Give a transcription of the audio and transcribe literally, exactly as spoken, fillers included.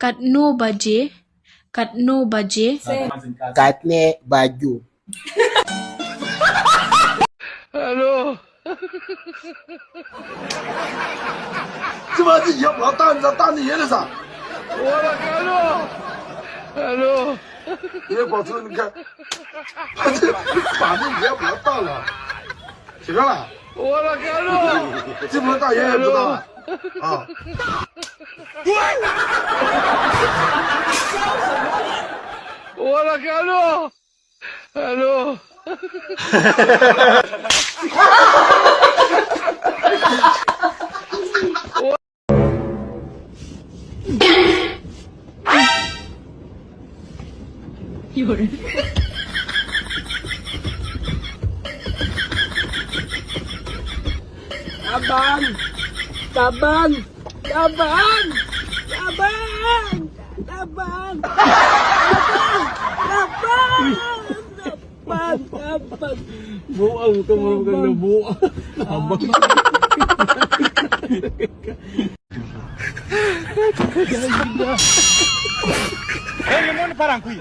Katno baje? Katno baje? Katne baju. Hello. Cuma si yap latan, latan ni ya sa. Wala kalo. Hello. Ye pa sun ka. Pa ni yap latan la. Siapa la? Wala kalo. Cuma latan ye latan. Ah. Wala kalo. Hello. Taban. Taban. Taban. Taban. Taban. Taban. Taban. Taban. Buang tu, bukan buang. Abang. Hey, you want parang kui?